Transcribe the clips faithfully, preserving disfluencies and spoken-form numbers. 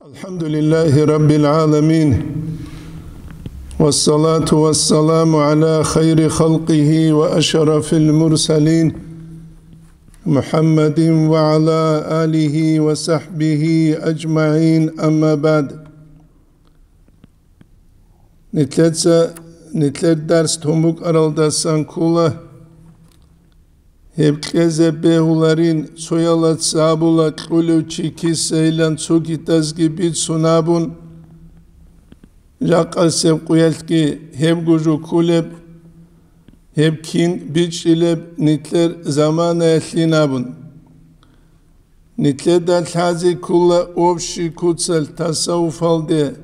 الحمد لله رب العالمين، والصلاة والسلام على خير خلقه وأشرف المرسلين، محمد وعلى آله وصحبه أجمعين، أما بعد. Нилъеца нилъер дарс тун букӀаралдасан ккола, гьеб кьезе бегьуларин, цоялаца абула кьулев чи кисайилан цогидазги бицун абун, жакъасеб къуялъги гьебго жо кколеб, гьеб кин бичӀчӀилеб нилъер заманаялъин абун. Нилъеда лъазе ккола общий куцалъ тасаввуфалде,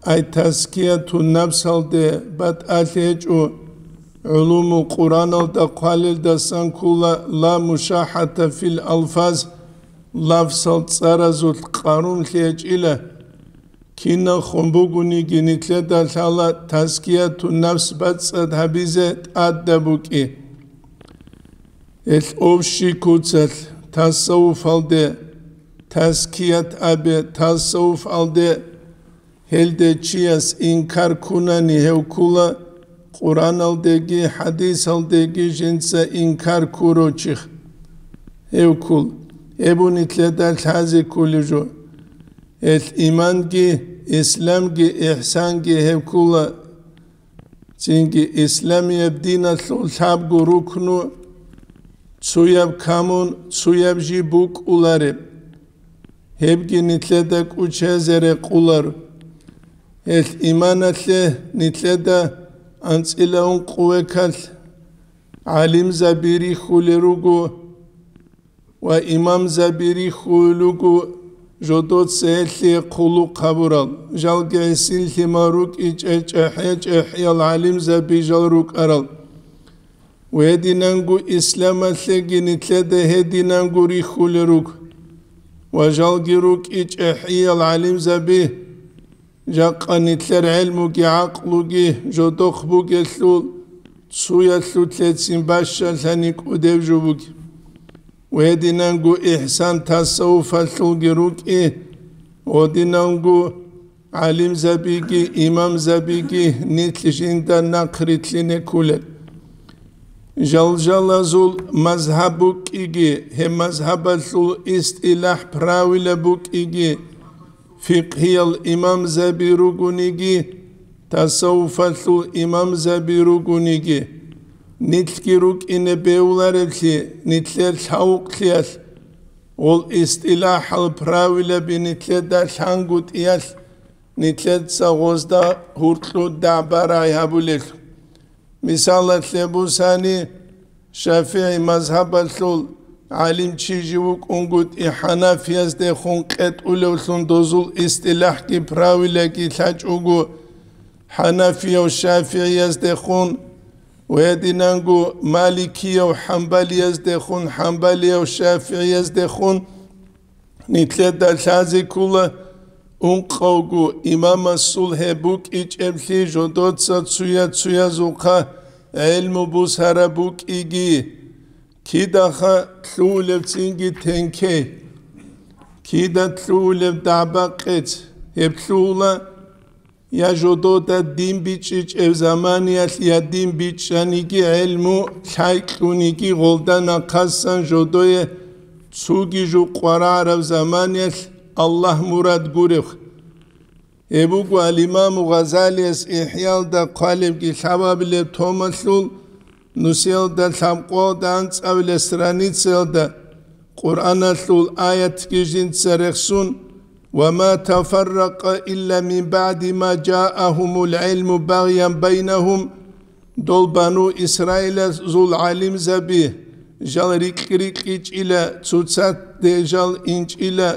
ай тазкиятун напсалде батӀалъи гьечӀо, гӀулумул Къураналда хъвалелдасан ккола ла мушахӀата фил алфаз, лафзал цӀаразулъ къарумлъи гьечӀила. Киналхун бугониги нилъеда лъала тазкиятун нафс бацӀцӀад гьабизе тӀадаб букӀи. Гьелъ общий куцалъ тасаввуфалде, тазкият абе тасаввуфалде, гьелде чияс инкар ккунани гьев ккула, Къураналдеги хӀадисалдеги жинца инкар ккурав чи гьев ккул, гьеб нилъеда лъазе кколеб жо. Гьелъ иманги, исламги, ихсанги гьеб ккула. Цинги исламияб диналъул лъабго рукну цуяб камун, цуяб жи букӀулареб. Гьебги нилъеда кӀучезе рекъулар. Гьелъ иманалъе нилъеда анцӀила ункъо векалъ гӀалимзаби рихьулел руго ва имамзаби рихьулел руго, жодоца гьелъие хъулухъ гьабурал, жалги гӀисин лъимал рукӀичӀей чӀехӀе-чӀехӀиял гӀалимзаби жал рукӀарал. Гьединанго исламалъеги нилъеда гьединанго рихьулел руго. Ва жалги рукӀи чӀехӀиял гӀалимзаби, жакъа нилъер гӀелмуги гӀакълуги жодохъ бугелъул, цуялъулъецин бащалъани кӀудеб жо буги. Гьединанго ихсан тасаввуфалъулги рукӀи, гьединанго гӀалимзабиги имамзабиги нилъ жинда нахърилълъине кколел. Жалжалазул мазгьаб букӀиги, гьеб мазгьабалъул истилахӀ правила букӀиги, фикъгьиял имамзаби ругониги, тасаввуфалъул имамзаби ругониги, нилъги рукӀине бегьулареблъи нилъер лъавукълъиялъ, гъол истилахӀал правилаби нилъеда лъангутӀиялъ, нилъеца гъозда гьуркьу дагӀба-рагӀи гьабулел. Мисалалъе бусани, ШафигӀи мазгьабалъул гӀалим чи жив вукӀунгутӀи хӀанафияздехун къетӀулевлъун дозул истилахӀги правилаги лъачӀого, хӀанафияв шафигӀияздехун, ва гьединанго маликияв хӀамбалияздехун, хӀамбалияв шафигӀияздехун, нилъеда лъазе ккола ункъавго имамасул гьеб букӀичӀеблъи жодоца цуя-цуязухъа гӀелму бусараб букӀиги, кидаха лъугьулеб цинги тенкей, кида лъугьулеб дагӀба-къец, гьеб лъугьула, я жодода дин бичӀчӀичӀеб заманиялъ, я дин бичӀчӀаниги гӀелму лъай кьуниги гъолда нахъасан жодое цуги жо къварагӀараб заманиялъ Аллагь мурад гуреб. Гьеб буго ал-Имаму Гъазалияс ИхӀялда хъвалебги лъабабилеб томалъул нусиялда лъабкъоялда анцӀабилеб страницаялда Къуръаналъул аятги жинца рехсун: «Ва ма тафарракъа илля мин баъди ма жаахумул гӀилму багъян байнагьум», дол бану Исраилазул гӀалимзаби жал рикь-рикьичӀила, цоцазде жал инчӀила,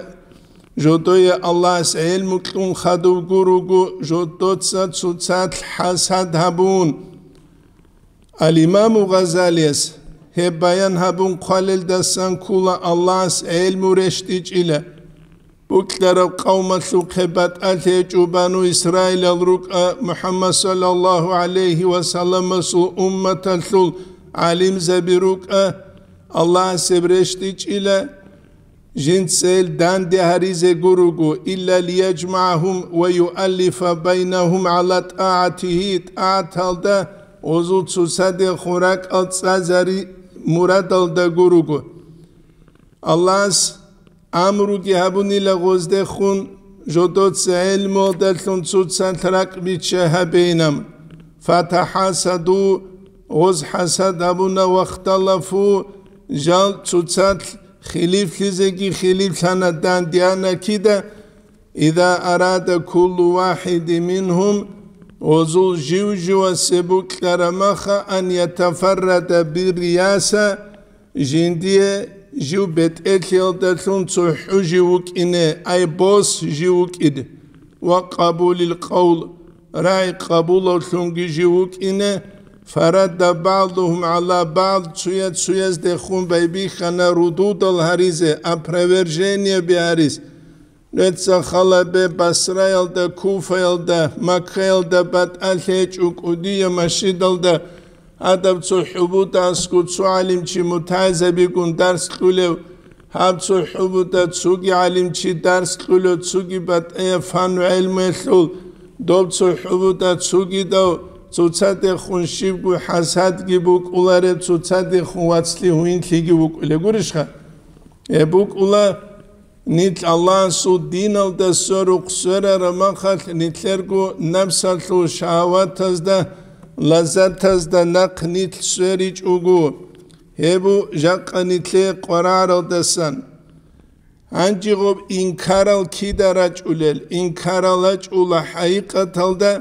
жодое Аллагьас гӀелму кьун хадуб гуруго, жодоца цоцалъ хӀасад гьабун. Ал-Имаму Гъазалияс гьеб баян гьабун хъвалелдасан ккола Аллагьас гӀелму рещтӀичӀила. Букьараб къавмалъухъе батӀалъи гьечӀо бану Исраилал рукӀа, МухӀаммад саллаллагьу гӀалайгьи ва салламасул умматалъул гӀалимзаби рукӀа, Аллагьас гьеб рещтӀичӀила. жинцайил данде гьаризе гуруго, илла лияжмагьум ва юаллифа байнагьум гӀала тӀагӀатигьи, тӀагӀаталда гъозул цоцадехун ракӀал цӀазари мурадалда гуруго. Аллагьас амруги гьабунила гъоздехун, жодоца гӀелмуялдалъун цоцалъ ракӀ бичча гьабейилан. Фатахасаду, гъоз хӀасад гьабуна, вахталафу, жал цоцалъ хилифлъизеги хилифлъана, дандеана кида, иза арада куллу вахидин мингьум, гъозул жив-живасе букьараб маха, ан ятафаррада биррияса, жиндие жив бетӀерлъиялдалъун цохӀо жив вукӀине, ай бос жив вукӀине, ва къабулил къавл, рагӀи къабулавлъунги жив вукӀине, фарадда багӀдугьум гӀала багӀд, цояз цояздехун байбихьана рудудал гьаризе, опровержение бигьарис. Нуца хал гьабе, Басраялда, Куфаялда, Маккаялда батӀалъи гьечӀо кӀудияб масжидалда гьадаб цо хӀубутӀа аскӀо цо гӀалимчи мутагӀилзабигун дарс кьулев, гьаб цо хӀубутӀа цоги гӀалимчи дарс кьулев, цоги батӀияб фан гӀелмуялъул, доб цо хӀубутӀа цогидав, цоцадехун щибго хӀасадги букӀулареб, цоцадехун вацлъи-гьуинлъиги вукӀулеб гурищха? Гьеб букӀула, нилъ Аллагьасул диналда сверухъ сверараб махалъ, нилъерго напсалъул шагьаватазда, лаззатазда нахъ нилъ сверичӀого, гьеб бу жакъа нилъее къваригӀаралдасан. Гьанже гъоб инкарал кида рачӀулел? Инкарал рачӀула хӀакъикъаталда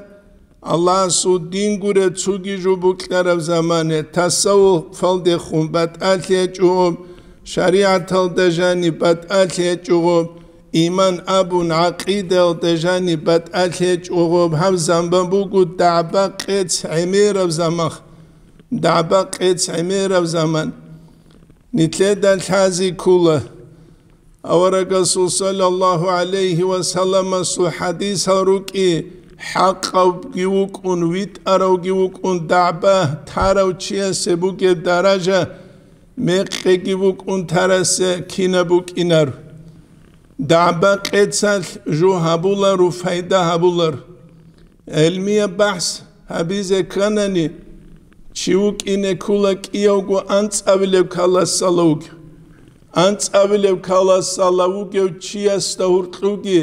Аллагьасул дин гуреб цоги жо букьараб замане, тасаввуфалдехун батӀалъи гьечӀого, шаригӀаталда жаниб батӀалъи гьечӀого, иман абун гӀакъидаялда жаниб батӀалъи гьечӀого, гьаб заман буго дагӀба-къец гӀемераб заман, дагӀба-къец гӀемераб заман. Нилъеда лъазе ккола. Аварагасул саллаллагьу гӀалайгьи ва салламасул хӀадисал рукӀи, хӀакъавги вукӀун, витӀаравги вукӀун, дагӀба тарав чиясе бугеб даража мекъиги букӀун тарасе кинаб букӀинар. ДагӀба-къецалъ жо гьабуларо, пайда гьабулар. ГӀелмияб бахӀс гьабизе кканани, чи вукӀине ккола кӀиявго анцӀабилеб каласала вугев. АнцӀабилеб каласала вугев чиясда гьуркьуги,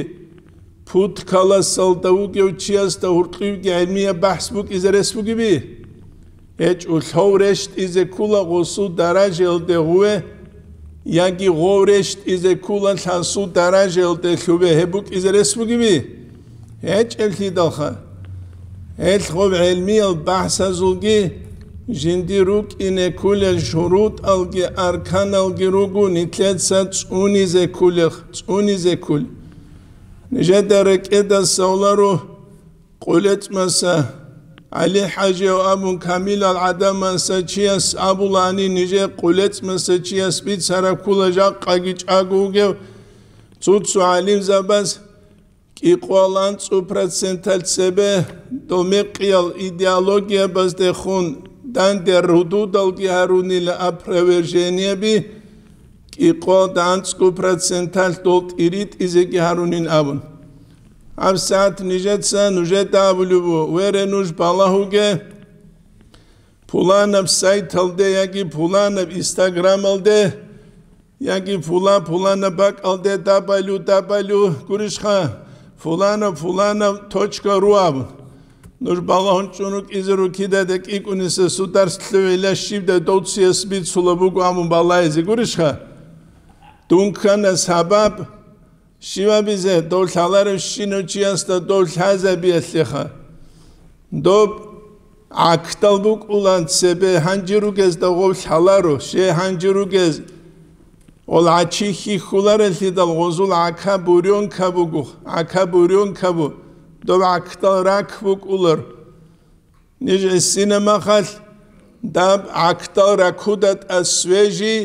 пуд каласалда вугев чиясда гьуркьуги гӀелмияб бахӀс букӀизе рес бугеби? ГьечӀо, лъов рещтӀизе ккола гъосул даражаялде гъуве, яги гъов рещтӀизе ккола лъасул даражаялде лъубе, гьеб букӀизе рес бугеби? ГьечӀеблъидалха. Гьелъ гъоб гӀелмиял бахӀсазулги жиндир рукӀине кколел шурутӀалги арканалги руго нилъеца цӀунизе кколел, цӀунизе кколел. Нижеда рекӀеда савларо КъулецӀмаса ГӀали-хӀажияв абун камилал гӀадамаса чияс абулани, нижер КъулецӀмаса чияс бицараб ккола жакъаги чӀаго вугев цо-цо гӀалимзабаз кӀикъоялда анцӀго проценталъ цебе дол мекъиял идеологиябаздехун данде рудудалги гьарунила, опровержениеби, кӀикъоялда анцӀго проценталъ дол тӀиритӀизеги гьарунин абун. ГьабсагӀат нижеца нужеда абулеб буго, вере, нуж балагьуге, пуланаб сайталде яги пуланаб инстаграмалде яги пулан-пуланаб бакӀалде дабалю-дабалю гурищха, пуланаб-пуланаб точка ру абун. Нуж балагьун чӀун рукӀизе рукида декӀикӀуниса сударс лъугӀила щибдай довцияс бицула буго абун балагьизе гурищха? Дун ккана сабаб, щивабизе дов лъаларев щинав чиясда дов лъазабиялъеха. Доб гӀакдал букӀулан цебе гьанже ругезда гъов лъаларо, ще гьанже ругез гъол гӀачи хьихьуларелъидал гъозул гӀака бурёнка буго, гӀака бурёнка бу, доб гӀакдал рак букӀулар. Ниж гӀисина махалъ, даб гӀакдал ракуда тӀасвежи,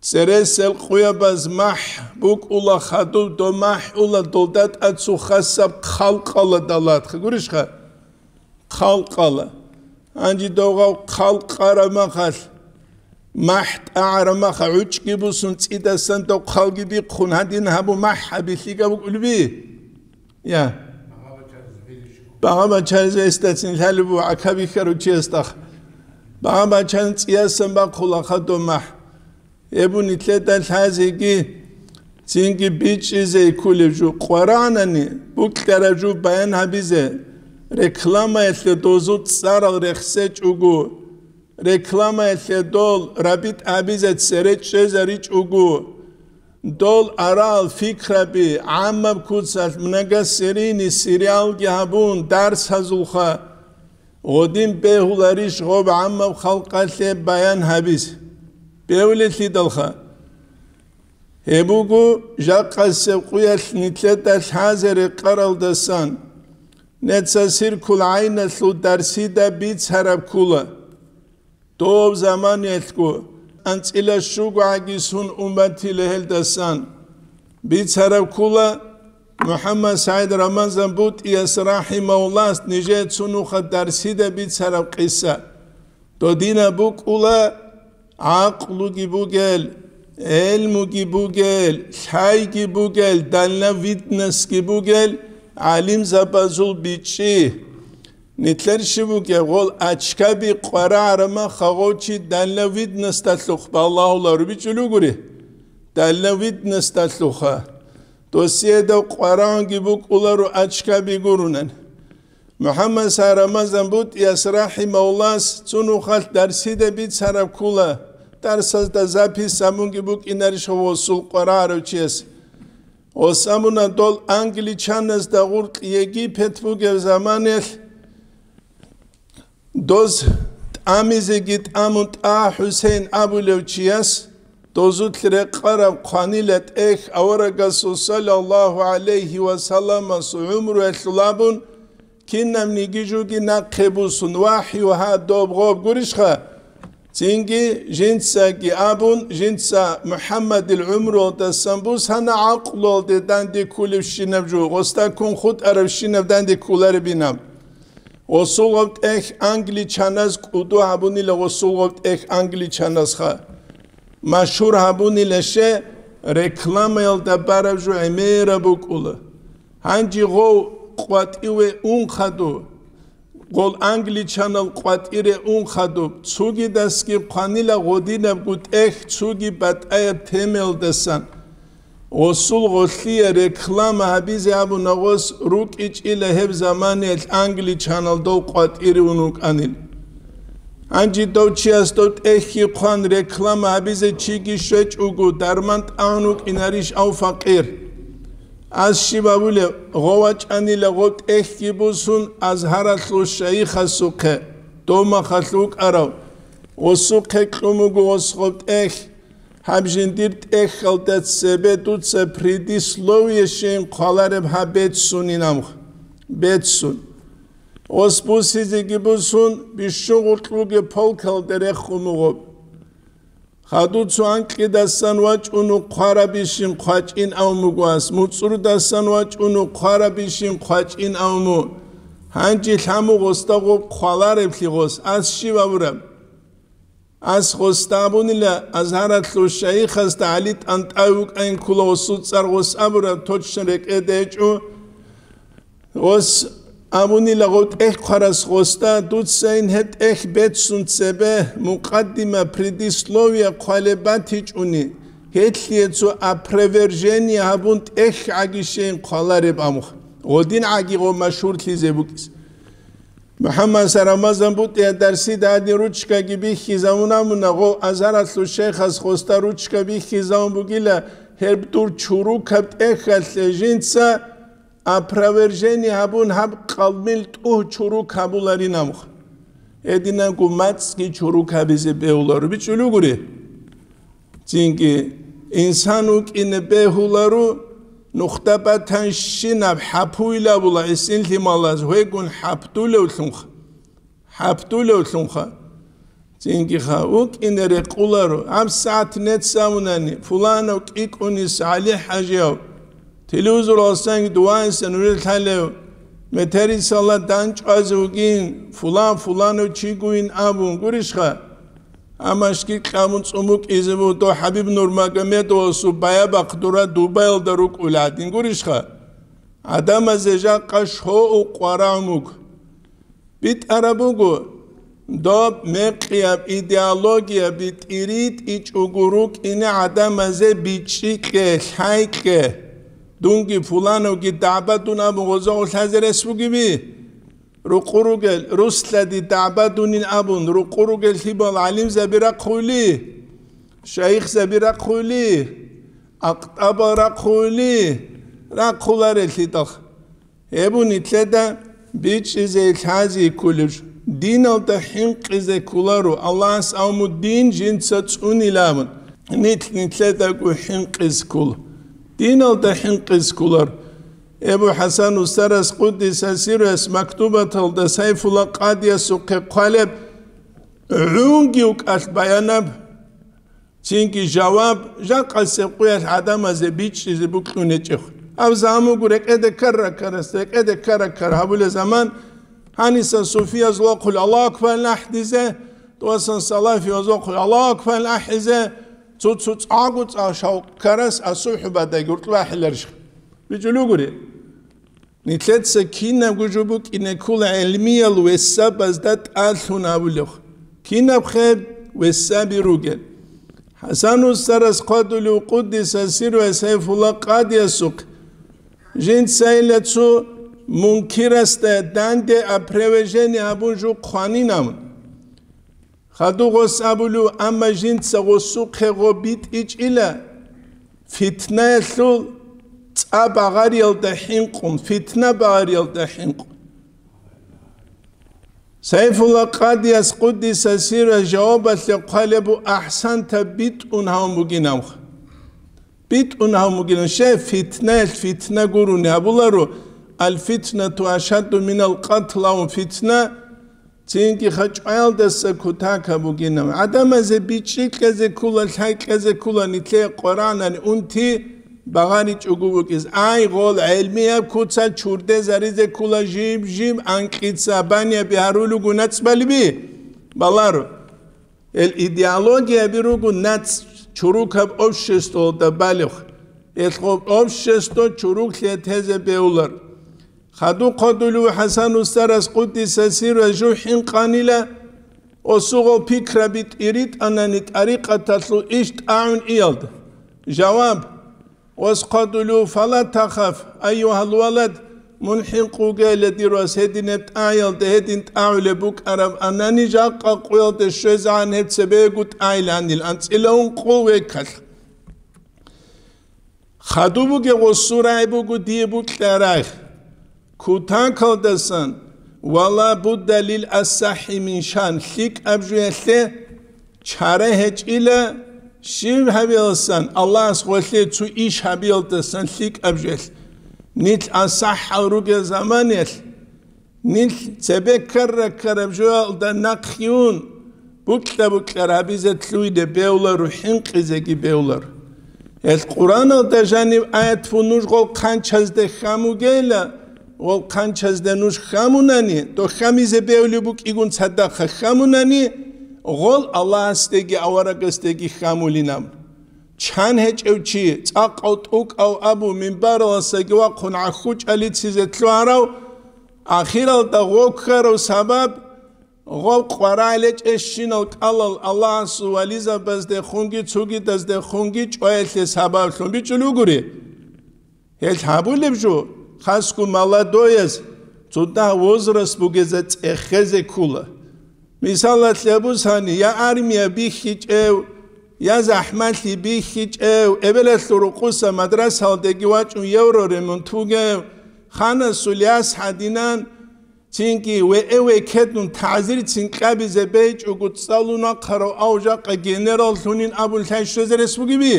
цересел къуябаз махӀ букӀула, хадуб доб махӀ ула, долда тӀацу хасаб халкъала далатха. Гурищха? Халкъала. Гьанже довгъав халкъара махалъ, МахӀ тӀагӀараб маха гӀучӀги бусун, цӀидасан дохъалги бихъун, гьадин гьабу махӀ гьаби лъикӀаб букӀулби? Я. Багъа бачаризе гьесдацин лъалеб буго гӀака бихьарав чиясдахъ. Багъа бачарин цӀиясан бахъула хадуб махӀ. Гьеб нилъеда лъазеги, цинги бичӀчӀизе кколеб жо къваранани, букьараб жо баян гьабизе, рекламаялъе дозу цӀарал рехсечӀого, рекламаялъе дол рабитӀ гьабизе цере чӀезаричӀого, дол арал фикраби гӀаммаб куцалъ многосерийный сериалги гьабун дарсазулха, гъодин бегьуларищ гъоб гӀаммаб халкъалъе баян гьабиз? Бегьулелъидалха. Гьеб буго жакъасеб къуялъ нилъеда лъазе рекъаралдасан, неца сиркул гӀайналъул дарсида бицараб ккула. Доб заманиялъго анцӀила щуго гӀаги сун умматила гьелдасан. Бицараб ккула МухӀаммад СагӀид Рамазан БутӀияс рахӀимагьуллагьас нижее цо нуха дарсида бицараб къиса. Додинаб букӀула гӀакълуги бугел, гӀелмуги бугел, лъайги бугел, дальновидностьги бугел гӀалимзабазул бичӀчӀи. Нилъер щиб бугеб, гъол очкаби къварагӀараб мах гъов чи дальновидностьдалъухъ балагьуларо бичӀчӀулев гури? Дальновидностьдалъуха. Досиеда къварагӀунги букӀуларо очкаби гурунан. МухӀаммад СагӀид Рамазан БутӀияс рахӀимагьуллагьас цо нухалъ дарсида бицараб ккула, дарсазда запись гьабунги букӀинарищ гъосул къварагӀарав чияс? Гъос абуна, дол англичаназда гъуркь Египет бугеб заманаялъ, доз тӀамизеги тӀамун ТӀагьа ХӀусейн абулев чияс дозулъ рекъараб хъванила тӀехь аварагасул саллаллагьу гӀалайгьи ва салламасул гӀумруялъул абун, кинабниги жоги нахъе бусун, вахӀю гьа доб гъоб гурищха? Цинги жинцаги абун, жинца МухӀаммадил гӀумруялдасан бусана гӀакълуялде данде кколебщинаб жо, гъосда ккун хутӀарабщинаб данде кколаребинаб. Гъосул гъоб тӀехь англичаназ кӀуду гьабунила гъосул гъоб тӀехь англичаназха. Машгьур гьабунила ще, рекламаялда бараб жо гӀемераб букӀула. Гьанже гъов къватӀиве ун хадуб, гъол англичанал къватӀире ун хадуб, цугидасги хъванила гъодинабго тӀехь цуги батӀаяб темаялдасан. Гъосул гъолъие реклама гьабизе абуна гъос рукӀичӀила гьеб заманиялъ англичанал дов къватӀире ун вукӀанил. Гьанже дов чияс дов тӀехьги хъван реклама гьабизе чиги щвечӀого, дарман тӀагьун вукӀинарищ ав факъир? Ас щиб абулеб, гъов вачӀанила гъов тӀехьги бусун Азгьаралъул шайихасухъе, дов махалъ вукӀарав, гъосухъе кьун буго гъос гъоб тӀехь. Гьаб жиндир тӀехьалда цебе дуца предисловие щейин хъвалареб гьаб беццунин амх. Беццун. Гъос бусизеги бусун, бищун гъоркьлуге полкалде рехун вугъоб. Хадуцу анкьидасан вачӀуну хъварабищин хъвачӀин авмуго ас, муцӀрудасан вачӀуну хъварабищин хъвачӀин авму. Гьанже лъаму гъосда гъоб хъвалареблъи гъос, ас щив абураб? Ас гъосда абунила, Азгьаралъул шайихасда ГӀали ТӀантӀави вукӀайин ккола гъосул цӀар гъос абураб, точно рекӀеде гьечӀо. Гъос абунила гъов тӀехь хъварас гъосда, дуцайин гьеб тӀехь беццун цебе мукъаддима, предисловие хъвалеб батичӀуни, гьелъие цо опровержение гьабун тӀехь гӀаги щейин хъвалареб амх, гъодин гӀаги гъо машгьурлъизе букӀис. МухӀаммад СагӀид Рамазан БутӀияс дарсида гьадин ручкаги бихьизавун абуна, гъов Азгьаралъул шайихас гъосда ручка бихьизавун бугила, гьеб дур чурукаб тӀехьалъе жинца опровержение гьабун гьаб къалмил тӀугь чурук гьабуларин амх. Гьединанго мацӀги чурук гьабизе бегьуларо бичӀчӀулев гури. Цинги инсан вукӀине бегьуларо, нухда батанщинаб хӀапуйилавула гӀисинлъи малаз гьвегун хӀапдулевлъунха. ХӀапдулевлъунха. Цинги ха вукӀине рекъуларо, гьаб сагӀат нецавунани, фуланав кӀикӀунис ГӀали-хӀажияв телевизоралсанги дувайса нужер лъалев, метерисалда дандчӀвазе вугин, фулан-фуланав чигуин абун гурищха? Амма шкикьамун цӀумукӀизе вуго дов ХӀабиб Нурмагомедовасул баябахъ дура Дубаялда рукӀула гӀадин гурищха? ГӀадамазе жакъа шоу къварагӀун буго. БитӀараб буго, доб мекъияб идеология битӀиритӀичӀого рукӀине гӀадамазе бичӀчӀи кье, лъай кье. Дунги пулановги дагӀба дун абун гъоза гъолъазе рес бугеби? Рукъу ругел, Руслади дагӀба дунин абун, рукъу ругел лъимал гӀалимзаби рахъули, шайихзаби рахъули, акътӀабал рахъули, рахъуларелъидал. Гьеб нилъеда бичӀчӀизе лъази кколеб жо. Диналда хӀинкъизе кколаро, Аллагьас авму дин жинца цӀунилавун, нилъ нилъедаго хӀинкъизе ккола. Диналда хӀинкъизе кколаро. Эбу ХӀасан устарас къуддиса сирруяс мактубаталда Сайфулла къадиясухъе хъвалеб гӀунги вукӀалъ баянаб, цинги жаваб, жакъасеб къуялъ гӀадамазе бичӀчӀизе букьун гьечӀеб. Гьаб заман буго рекӀеде ккара-ккарас, рекӀеде ккара-ккара гьабулеб заман, гьаниса суфияз вахъули Аллагьу акбарилан ахӀдизе, тӀасан салафияз вахъули Аллагьу акбарилан ахӀизе, цо-цо цӀакъго цӀакъ шавкъ ккарас асухӀубадай гуркьбахӀиларищ? БичӀчӀулугури. Нилъеца кинабго жо букӀине ккола гӀелмиял весабазда тӀалъун абулев. Кинаб хъеб весаби ругел. ХӀасан устарас хъвадулев къуддиса сирруяс Сайфулла къадиясухъ жинцайила цо мункирасда данде опровержение абун жо хъванинавун. Хадуб гъос абулев, амма жинца гъосухъе гъо битӀичӀила, фитнаялъул цӀа багъариялда хӀинкъун, фитна багъариялда хӀинкъун. Сайфулла къадияс къуддиса сирра жавабалъе хъвалебу ахӀсанта битӀун гьавун бугинавха. БитӀун гьавун бугилан, щай фитнаялъ фитна гурони абуларо, «Аль-фитнату ашадду минал къатл», авун фитна, цинги хачӀваялдаса кутака бугинав. ГӀадамазе бичӀчӀи кьезе ккула, лъай кьезе ккула, нилъее Къуръанани унти багъаричӀого букӀиз. Ай, гъол гӀелмияб куца чурдезаризе ккула жиб-жиб анкьица баняби гьарулугу нацӀбалиби? Баларо. Эл идеологияби руго нацӀ чурукаб обществоялда балев. Эл гъоб общество чуруклъе тезе бевлар. Хадуб хъодулев ХӀасан устарас къуддиса сирра жу хӀинкъанила, осугъал пикраби тӀиритӀанани тӀарикъаталъул иш тӀагӀун иялда. Жаваб. Ос хъодулев, фала тахаф, айюгьал валад, мун хӀинкъугейла, дир вас, гьединеб тӀаялда гьедин тӀагӀулеб букӀараб анани жакъа къуялде щвезегӀан гьеб цебего тӀайланил анцӀила ункъо векалъ. Хадуб бугеб гъосул рагӀи буго дие букьарай. Кутакалдасан, вала будда лил асахӀи мин шан, лъикӀаб жуялъе чара гьечӀила, щиб гьабиялдасан, Аллагьас гъолъе цо иш гьабиялдасан лъикӀаб жуялъ. Нилъ асахӀал ругел заманаялъ, нилъ цебе ккара-ккараб жуялда нахъюн, букьа-букьа гьабизе лъугьине бевларо, хӀинкъизеги бевларо. Гьел Къуръаналда жанив аят бу нуж гъол хъанчазде хьамугейла, гъол хъанчазде нуж хьамунани, дохьа мизе бевли букӀигун цадахъа хьамунани, гъол Аллагьасдеги аварагасдеги хьамулинаб. Чан гьечӀев чи, цӀакъав тӀукӀав абу минбараласаги вахъун гӀахьучӀалицизе лъугьарав, ахиралда гъо ккарав сабаб, гъов къварагӀлечӀещинал кӀалал Аллагьасул вализабаздехунги цугидаздехунги чӀваялъе сабаблъун бичӀчӀулугури. Гьел гьабулеб жо, хасго молодояз, цо дагь возраст бугеза цӀехезе ккула. Мисалалъе абусани, я армия бихьичӀев, я захӀмалъи бихьичӀев, эбелалъул рукъуса мадрасалдеги вачӀун евро ремонт бугев, ханасул яс гьадинан, цинги ве-, эве кедун, тазирцин кьабизе бейчӀого цӀалун вахъарав ав жакъа генераллъунин абун лъай щвезе рес бугеби?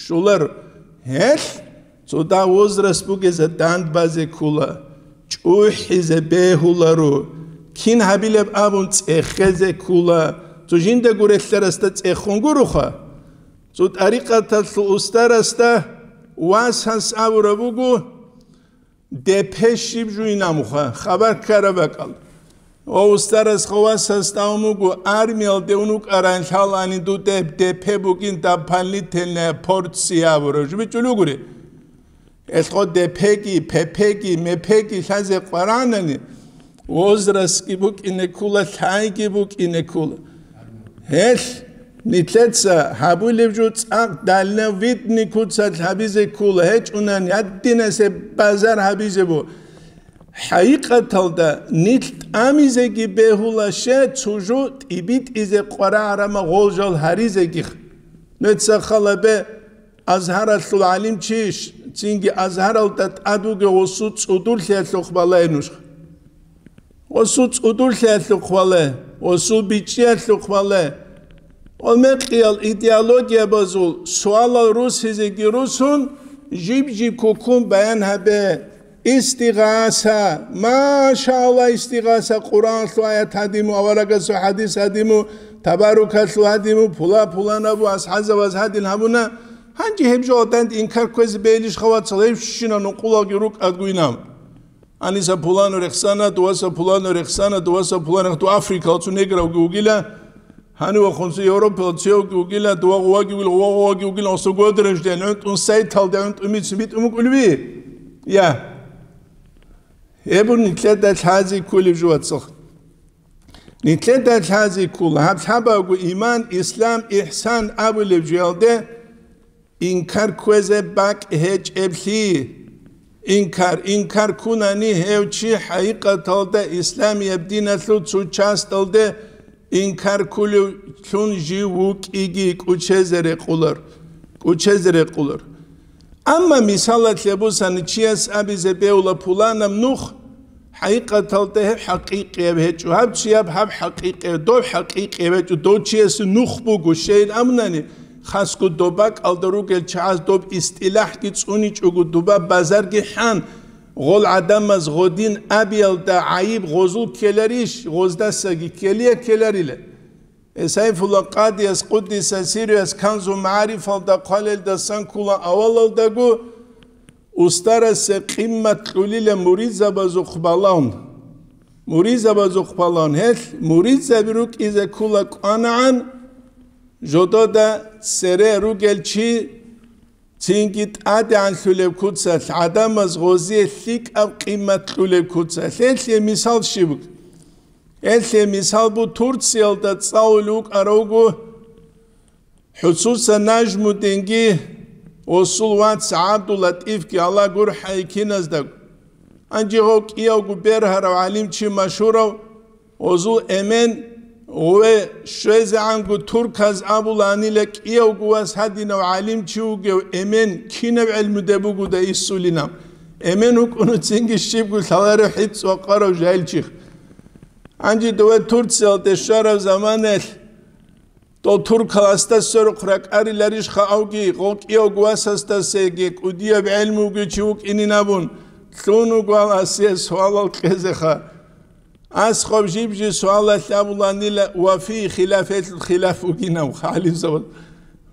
Щулар. Гьелъ цо дагь возраст бугеза дандбазе ккула, чӀухӀизе бегьуларо, кин гьабилеб абун цӀехезе ккула, цо жиндаго релълъарасда цӀехун гуроха. Цо тӀарикъаталъул устарасда вас гьас абураб буго, Депе щиб жуйин амуха, хабар ккараб бакӀал. Ва устарас хавасас тавмуго армиялде унукаран лъалани дудеб депе бугин дополнительная порция абураб жубичӀулугури. Элъго депеги, пепеги, мепеги лъазе къваранани, возрастги букӀине ккула, лъайги букӀине ккула. Гьелъ нилъеца гьабулеб жо цӀакъ дальновидный куцалъ гьабизе ккула, гьечӀунан гьадинасе базар гьабизе бу. ХӀакъикъаталда нилъ тӀамизеги бегьула, ще цо жо тӀибитӀизе къварагӀарама гъолжал гьаризегих. Нуца халабе Азгьаралъул гӀалимчи, цинги Азгьаралда тӀад вугев гъосул цӀудурлъиялъухъ балай нуж. Гъосул цӀудурлъиялъухъ балай, гъосул бичӀчӀиялъухъ балай. Ва мекъиял идеологиябазул суалал русизеги русун, жиб-жиб кукун баян гьабе. Истигъаса, машалла, истигъаса, Къуръанлъу аят гьадиму, аварагасул хадис гьадиму, табарукалъу гьадиму, пула-пуланабу асхӀазаваз гьадин гьабуна. Гьанже гьеб жо гьадан инкар кквезе бегьилищха, вацал, гьебщина нукъулаги рукӀагуйнаб. Аниса пулану рехсана, дуаса пулану рехсана, дуаса пулану рех-, ду Африкалцу негравги вугила, гьанивахунцу Европалцу евги вугила, дуа гъуваги вугила, гъува гъуваги вугила, осо годараш ден, гӀунтӀун сайталде, гӀунтӀун мицу битӀун букӀулеби? Я. Гьеб нилъеда лъази кколеб жо, вацал. Нилъеда лъази ккола, гьаб лъабавго иман, ислам, ихсан абулеб жоялде инкар кквезе бакӀ гьечӀеблъи. Инкар, инкар ккунани гьев чи хӀакъикъаталда исламияб диналъул цо часталде инкар ккулевлъун жив вукӀиги кӀучезе рекъолар, кӀучезе рекъолар. Амма мисалалъе бусани чияс абизе бегьула пуланаб нух, хӀакъикъаталда гьеб хӀакъикъияб гьечӀо, гьаб чияб гьаб хӀакъикъияб, доб хӀакъикъияб гьечӀо, дов чиясе нух буго, щайин абунани, хасго доб бакӀалда ругел чагӀаз доб истилахӀги цӀуничӀого, дуба базарги хӀан, гъол гӀадамаз гъодин абиялда гӀайиб гъозул ккеларищ, гъоздасаги ккелия ккеларила. Э, Сайфулла Къадияс, къуддиса сирругьу, Канзу магӀарифалда хъвалелдасан ккола авалалдаго, устарасе къиммат кьулила муридзабазухъ балагьун. Муридзабазухъ балагьун. Гьелъ муридзаби рукӀизе ккола кӀванагӀан, жодода цере ругел чи, цинги тӀадегӀанлъулеб куцалъ, гӀадамаз гъозие лъикӀаб къиммат кьулеб куцалъ. Гьелъие мисал щиб буго? Гьелъие мисал бу Турциялда цӀалулев вукӀаравго ХӀусуса Нажмудинги, осул вац ГӀабдуллатӀифги, Аллагь гурхӀай киназдаго. Гьанже гъов кӀиявго бергьарав гӀалимчи машгьурав, озул эмен, гъуве щвезегӀанго турказ абуланила кӀиявго вас гьадинав гӀалимчи вугев эмен кинаб гӀелмуде бугуда иссулинаб. Эмен вукӀуну цинги щибго лъаларев хӀицӀ вакъарав жайилчих. Гьанже дове Турциялде щвараб заманаялъ, дол туркал асда сверухъ ракӀариларищха авги, гъокӀиявго васасдасеги кӀудияб гӀелмуги чи вукӀинин абун, лъун вуго гьал асие суалал кьезеха. Ас хъоб жиб-жи суалалъ абуланила, ва фи хилаф, гьелъул хилаф вугинав гӀалимзабаз.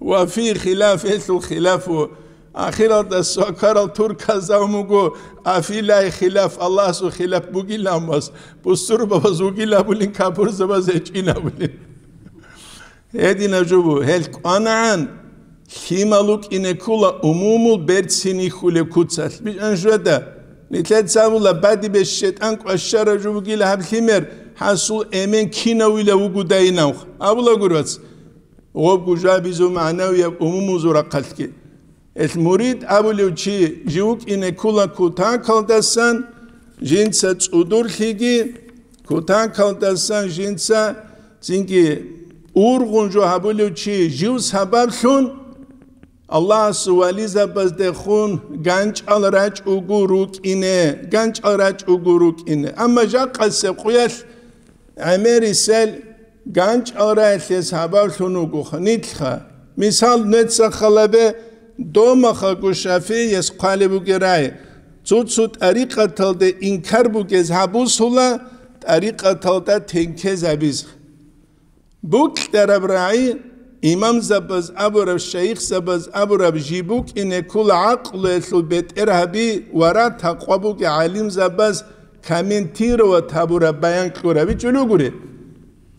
Ва фи хилаф, гьелъул хилаф ву. Ахиралда свакарал турказда вуго, афилай хилаф, Аллагьасул хилаф бугилан вас, бусурбабаз вугилабулин, капурзабаз гьечӀилабулин. Гьединаб жо бу, гьел кӀванагӀан, лъимал вукӀине ккула умумул берцин ихьулеб куцалъ. БичӀан жведа, нилъеца абула, бадибе щетӀан кӀващараб жо бугила гьаб лъимер, гьасул эмен кинавила вугодайинавх. Абула гури, вац, гъобгу жабизул магӀнавияб умумузул рахъалъги. Гьелъ мурид абулев чи жив вукӀине ккула кутакалдасан, жинца цӀудурлъиги, кутакалдасан жинца цинги ургъун жо гьабулев чи жив сабаблъун Аллагьасул вализабаздехун ганчӀал рачӀугу рукӀине, ганчӀал рачӀугу рукӀине. Амма жакъасеб къуялъ гӀемерисел ганчӀал раялъе сабаблъун вугоха нилъха. Мисал, нуца халабе домахаго ШафигӀияс хъвалеб бугерай, цо-цо тӀарикъаталде инкар бугез гьабусула, тӀарикъаталда тенкезабиз. Букьараб рагӀи, имамзабаз абураб, шайихзабаз абураб, жиб букӀине ккула гӀакълуялъул бетӀергьаби ва ра-такъва бугей гӀалимзабаз комментировать гьабураб, баян кьураб бичӀчӀулугури.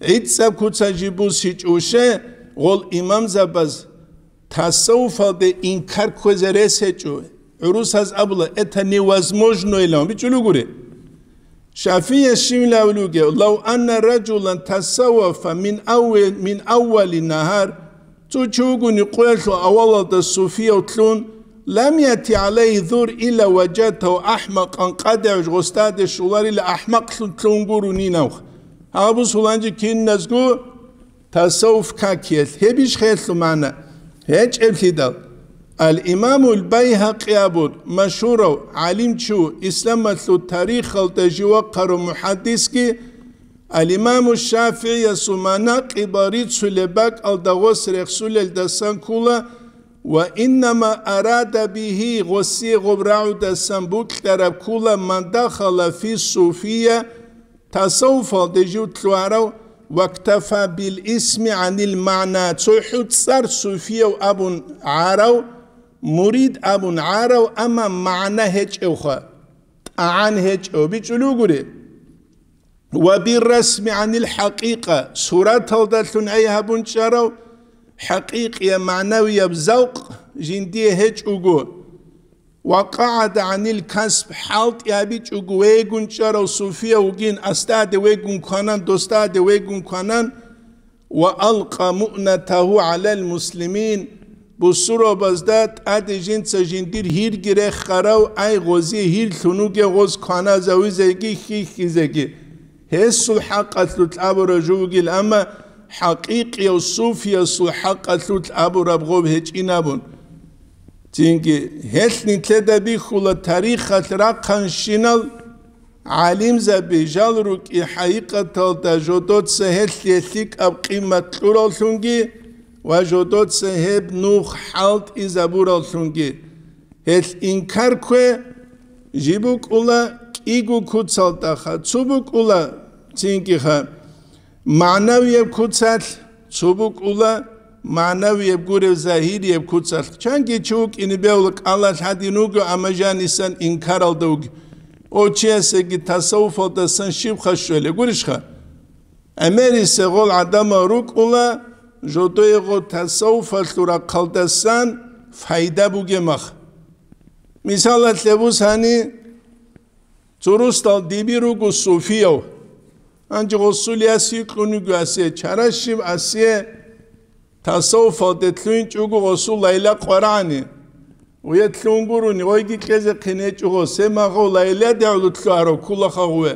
ГӀицӀаб куца жиб бусичӀуше гъол имамзабаз тасаввуфалде инкар кквезе рес гьечӀо. ГӀурусаз абула, это невозможно илан бичӀчӀулугури. Шафия щивлавлуге, лав анна ражулан тасаввафа мин аввал-, мин аввали нагьар, цо чи вугони къоялъул авалалда суфияв лъун, лам яти гӀалайгьи зур илла важадтагьу ахӀмакъан, къадагӀав гъосдаде щоларила ахӀмакълъун лъун гуронинавха. Гьаб бусуланчи киназго тасаввуф какиялъ, гьебищ хелъу магӀна? ГьечӀеблъидал. Ал-Имамул Байгьакъи абун машгьурав гӀалимчу, исламалъул тарихалда жив вахъарав мухӀаддисги, Ал-Имаму ШафигӀиясул манакъибал рицулеб бакӀалда гъос рехсулелдасан ккула, ва иннама арада бигьи, гъосие гъоб рагӀудасан букьараб ккула, ман дахала фи суфия, тасаввуфалде жив лъугьарав, вактафа бил исми гӀанил магӀна, цохӀу цӀар суфияв абун гӀарав, мурид абун гӀарав, амма магӀна гьечӀевха, тӀагӀан гьечӀев бичӀчӀулугури. Ва бир расми гӀанил хӀакъикъа, сураталдалъун гӀей гьабун чӀарав, хӀакъикъияб магӀнавияб завкъ жиндие гьечӀого. Ва къагӀада гӀанил касб, хӀалтӀи гьабичӀого вегун чӀарав суфияв вугин, асдаде вегун кванан, досдаде вегун кванан, ва алкъа муънатагьу гӀалал муслимин, бусурбабазда тӀаде жинца жиндир гьирги рехарав, ай гъозе гьир лъун вугев гъоз кваназавизеги хьихьизеги. Гьесул хӀакъалъулъ абураб жо бугил, амма хӀакъикъияв суфиясул хӀакъалъулъ абураб гъоб гьечӀин абун. Цинги гьелъ нилъеда бихьула тарихалъ рахъанщинал гӀалимзаби жал рукӀи хӀакъикъаталда жодоца гьелъие лъикӀаб къимат кьураллъунги ва жодоца гьеб нух хӀалтӀизабураллъунги. Гьелъ инкар ккве жиб букӀула кӀиго куцалдаха, цо букӀула цингиха магӀнавияб куцалъ, цо букӀула магӀнавияб гурев загьирияб куцалъ. Чанги чи вукӀине бегьула кӀалалъ гьадин вуго, амма жанисан инкаралда вуго. О, чиясеги тасаввуфалдасан щибха щвелеб гурищха? ГӀемерисегъол гӀадамал рукӀула, жодоего тасаввуфалъул рахъалдасан пайда бугеб мах. Мисалалъе бусани, цо росдал диби руго суфияв. Гьанже гъосул яс йикьун йиго асие, чарашиб асие тасаввуфалде лъугьинчӀого гъосул Лайла къварагӀани. Уе лъун гурони, ойги кьезе хъинечӀого, се магъав Лайладе гӀоло лъугьарав кколаха гъуве.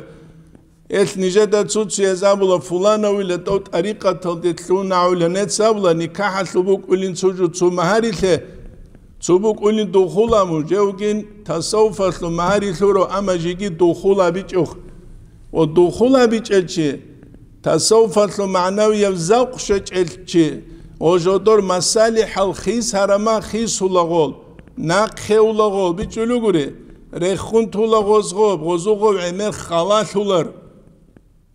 Элъ нижеда цо-цояз абула, фуланавила тӀов тӀарикъаталде лъугьунагӀула нецабла, никахӀалъул букӀулин цо жо цо магьарилъе, цо букӀулин духула мун, жевгин тасаввуфалъул магьари лъурав, амма жеги духул абичӀухъ. Ва духул абичӀел чи, тасаввуфалъул магӀнавияб завкъ щвечӀел чи, ва жодор масалихӀал хис гьарама хисулагъол, нахъе улагъо бичӀчӀулугури, рехун тулагъозгъо, гъозугъо гӀемер халалъулар.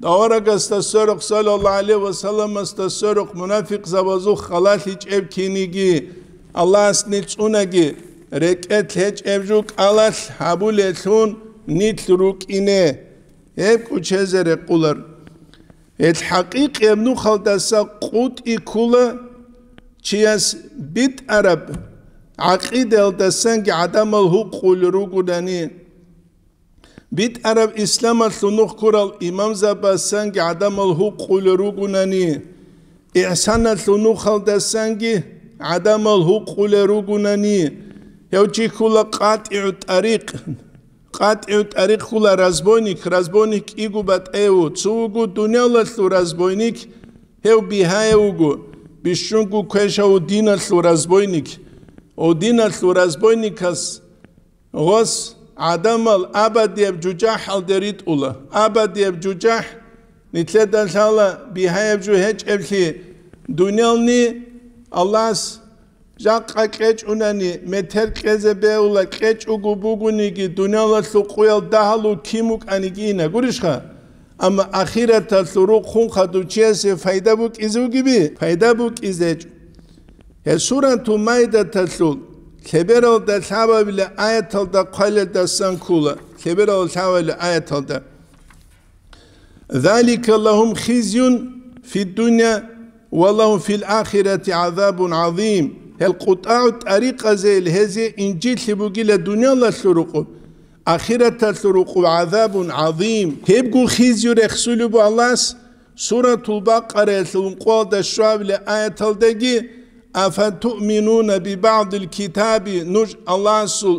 Даварагасда сверухъ, саллаллагьу гӀалайгьи ва салламасда сверухъ, мунафикъзабазул халалъичӀеб киниги, Аллагьас нилъ цӀунаги, рекӀелъ гьечӀеб жо кӀалалъ гьабулелъун нилъ рукӀине, гьеб кӀучезе рекъулар. Гьел хӀакъикъияб нухалдаса къутӀи ккула чияс битӀараб гӀакъидаялдасанги гӀадамал гьукъулел ругодани, битӀараб исламалъул нух ккурал имамзабасанги гӀадамал гьукъулел ругонани, ихсаналъул нухалдасанги гӀадамал гьукъулел ругонани, гьев чи ккула къатӀигӀу тӀарикъ. КъатӀигӀу тӀарикъ ккула разбойник, разбойник кӀиго батӀеву, цо вуго дуниялалъул разбойник, гьев бигьаев вуго, бищунго квешав диналъул разбойник. О, диналъул разбойникас гъос гӀадамал абадияб жужахӀалде ритӀула. Абадияб жужахӀ нилъеда лъала бигьаяб жо гьечӀеблъи, дуниялни Аллагьас жакъа кьечӀунани, метер кьезе бегьула, кьечӀого бугониги, дуниялалъул къуял дагьалу кин букӀаниги ина, гурищха? Амма ахираталъул рукъ хун хадув чиясе пайда букӀизе бугеби? Пайда букӀизечӀо. Гьеб Суратул Майдаталъул лъебералда лъабабила аяталда хъвалелдасан ккула. лъеберал лъабабилеб аяталда: «Залика лагьум хизюн фиддуня ва лагьум фил ахирати гӀазабун гӀазим». Гьел къутӀагӀу тӀарикъазейил гьезие инжитлъи бугила дуниялалъул рукъуб, ахираталъул рукъуб гӀазабун гӀазим. Гьебго хизю рехсулеб буго Аллагьас Суратул Бакъараялъул ункъоялда щуабилеб аяталдаги: «Афатуъминуна бибагӀдил китаби», нуж Аллагьасул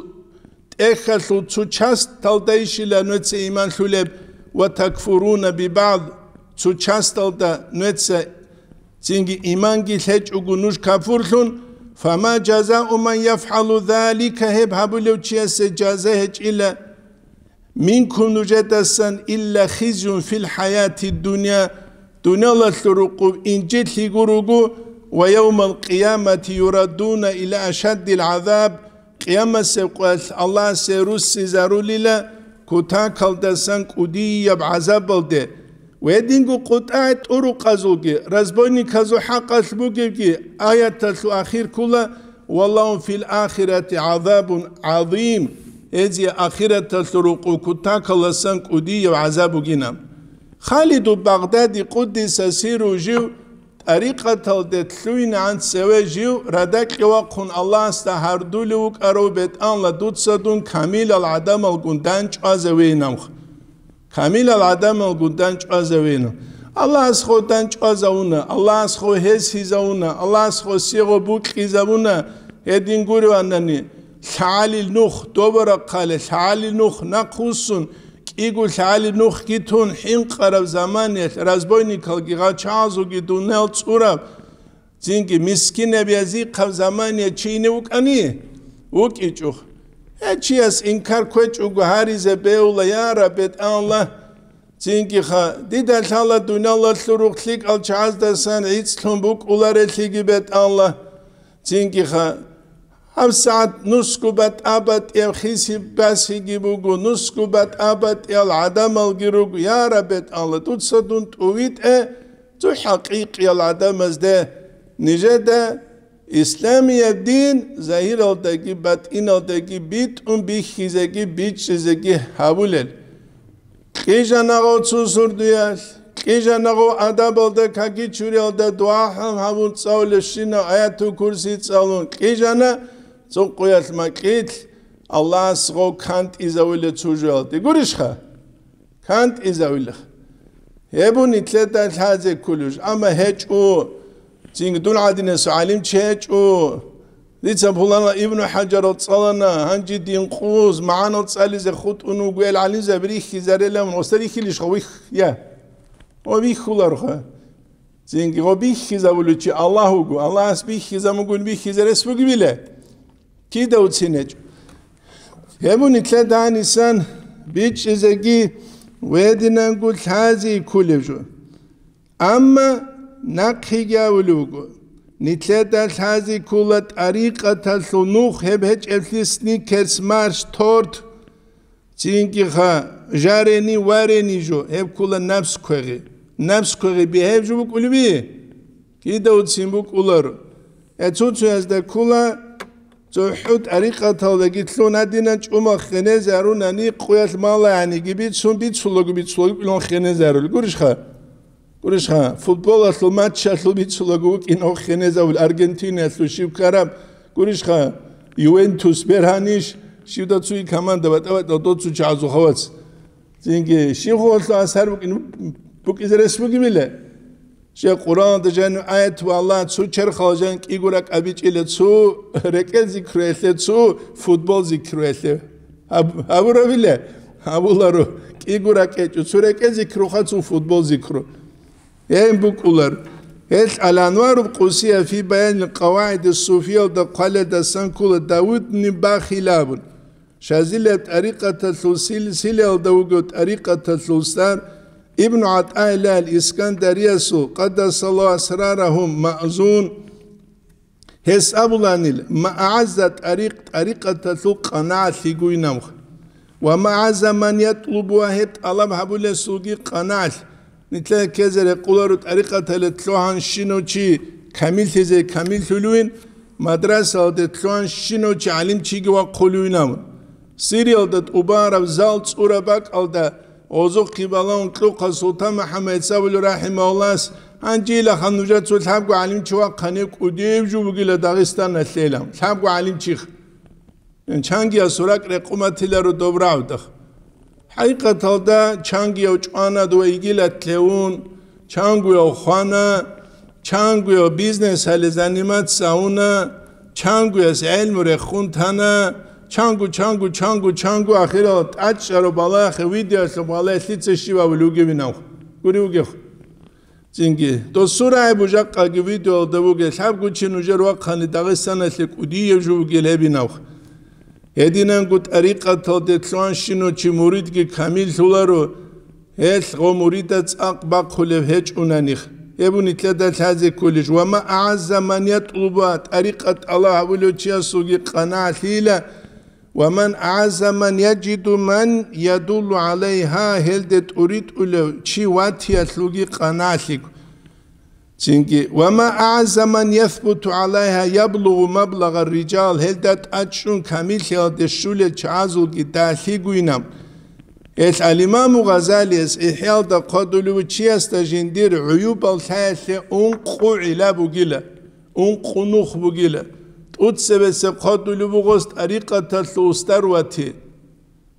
тӀехьалъул цо часталдайищила нуеца иман лъулеб, «ва такфуруна бибагӀд», цо часталда нуеца цинги иманги лъечӀого нуж капурлъун, «фама жазау ман яфгӀалу залика», гьеб гьабулев чиясе жаза гьечӀила, «минкум», нужедасан, «илла хизюн фил хӀаяти дунья», дуниялалъул рукъуб инжитлъи гуруго, «ва явмал къиямати юраддуна ила ашаддил гӀазаб», Къиямасеб къоялъ Аллагьасе руссизарулила кутакалдасан кӀудияб гӀазабалде. Гьединго къутӀай тӀурукъазулги, разбойниказул хӀакъалъ бугебги аяталъул ахир ккола: «Ва лагьум фил ахирати гӀазабун гӀазим», гьезие ахираталъул рукъу кутакаласан кӀудияб гӀазаб бугина. Халиду Багъдади, къуддиса сирругьу, жив тӀарикъаталде лъугьинегӀан цеве жив радакье вахъун Аллагьасда гьардулев вукӀарав бетӀанла дуца дун камилал гӀадамалгун дандчӀвазавейинамха. Камилал гӀадамалгун дандчӀвазавейинам. Аллагьасго дандчӀвазавуна, Аллагьасго гьесизавуна, Аллагьасго сего букьизавуна, гьедин гуреванани, лъагӀалил нух, добарахъале лъагӀалил нух нахъвуссун, кӀиго лъагӀалил нухги тун, хӀинкъараб заманиялъ разбойникалги гъачагӀазулги дуниял цӀураб, цинги мискинаб язихъаб замания чи ине вукӀани? ВукӀичӀо. Гье, чияс инкар кквечӀого гьаризе бегьула, я Раб, бетӀалла. Цингиха, дида лъала дуниялалъул рукъ лъикӀал чагӀаздасан гӀицӀлъун букӀулареллъиги, бетӀалла. Цингиха, гьабсагӀат нусго батӀа-батӀиял хиси-басиги буго, нусго батӀа-батӀиял гӀадамалги руго, я Раб, бетӀалла, дуца дун тӀувитӀе цо хӀакъикъиял гӀадамазде, нижеда исламияб дин загьиралдаги батӀиналдаги битӀун бихьизеги бичӀчӀизеги гьабулел. Кьижанагъав цо сордоялъ, кьижанагъав адабалда, каки чуриялда дугӀа гьабун цӀалулебщинаб аятул курси цӀалун кьижана, цо къоялъ макьилъ Аллагьас гъов кантӀизавулел цо жоялде. Гурищха? КантӀизавилха. Гьеб нилъеда лъазе кколеб жо, амма гьечӀо. Цинги дун гӀадинасул гӀалимчи гьечӀо. Дица пуланал Ибну ХӀажарал цӀалана, гьанже дин къуз, магӀанал цӀализе хутӀун вуго, эл гӀалимзаби рихьизарилан, гъосда рихьилищха вихь-, я? Гъо бихьуларха. Цинги гъо бихьизабулев чи Аллагь вуго, Аллагьас бихьизабугун бихьизарес бугебила? Кидавцин гьечӀо. Гьеб нилъеда гьанисан бичӀчӀизеги гьединанго лъази кколеб жо. Амма нахъеги абулеб буго, нилъеда лъази ккола тӀарикъаталъул нух, гьеб гьечӀеблъи сникерс, марш, торт, цинги ха, жарени, варени жо, гьеб ккола напс квегъи. Напс квегъи бигьеб жо букӀулеби? Кидавцин букӀуларо. Э, цо-цоязда ккола, цохӀо тӀарикъаталдаги лъун гьадинан чӀумал хенезарунани къуялъ мала гьаниги бицун, бицулаго-бицулаго билан хенезарул. Гурищха? Гурищха, футболалъул матчалъул бицулаго вукӀин гьох хенезавул Аргентинаялъул щиб ккараб, гурищха, Ювентус бергьанищ, щивда цоги команда батӀа-батӀа доцу чагӀазул хавац. Цинги, щиб гъолъа асар букӀин, букӀизе рес бугебила? Щай Къуръаналда жанив аят ва Аллагь цо черхал жан кӀиго ракӀ абичӀила, цо рекӀел зикруялъе, цо футбол зикруялъе. Гьаб-, гьабурабила? Гьабуларо. КӀиго ракӀ гьечӀо, цо рекӀел зикруха, цо футбол зикру. Гьеб букӀулар. Гьел Ал-Анварул Къусия фи баянил къавагӀиди суфиялда хъваледасан ккола Давудни Бахил абун. Шазилияб тӀарикъаталъул силсилаялда вугев тӀарикъаталъул устар Ибну ГӀатӀаиллагь ал-Искандариясул, къаддасаллагьу асрарагьу, маъзун. Гьес абуланил, ма агӀазза тӀарикъ, тӀарикъаталъул къанагӀалъи гуйнамха. Ва ма агӀазза ман ятлубугьа, гьеб тӀалаб гьабулесулги къанагӀалъ. Нилъеда ккезе рекъоларо тӀарикъаталде лъугьанщинав чи камиллъизе камиллъулевин, мадрасалде лъугьанщинав чи гӀалимчиги вахъулевин абун. Сириялда тӀубараб зал цӀураб бакӀалда гъозухъе балагьун кьухъа Султан МухӀаммад гьабулев рахӀимагьуллагьас, гьанжеялъха нужецо лъабго гӀалимчи вахъани кӀудияб жо бугила Дагъистаналъейилан, лъабго гӀалимчи. Чангиясул ракӀ рекъон батиларо доб рагӀудахъ. ХӀакъикъаталда чангияв чӀвана дова йигилалъе ун, чангуяв хвана, чангуяв бизнесалде заниматься гьавуна, чангуяс гӀелму рехун тана, чангу, чангу, чангу, чангу, ахирал тӀачӀараб балагье, видеолъул балагье лъица щиб абулев вугевинав? Гури вугев. Цинги, досул рагӀи бужахъаги видеоялда бугел, лъабго чи нужер вахъани Дагъистаналъе кӀудияб жо бугел гьебинавха. Гьединанго тӀарикъаталде лъугьанщинав чи муридги камиллъуларо, гьелъ гъо мурида цӀакъ бахъулев гьечӀунанихъ. Гьеб нилъеда лъазе кколищ: «Ва ма агӀазза ман ятлубугьа», тӀарикъат тӀалаб гьабулев чиясулги къанагӀалъийила, «Ва ман агӀазза ман яжиду ман ядуллу гӀалайгьа», гьелде тӀуритӀулев чи ватиялъулги къанагӀалъиго. Цинги: «Ва ма агӀазза ман ясбуту гӀалайгьа яблугъу маблагъар риджал», гьелда тӀачӀчӀун камиллъиялде щулел чагӀазулги далъигойинаб. Гьелъ ал-Имаму Гъазалияс ИхӀяалда хъвадулев чиясда жиндир гӀуюбал лъаялъе ункъо гӀилла бугила. Ункъо нух бугила. ТӀуцебесеб хъвадулев вуго гъос тӀарикъаталъул устар вати.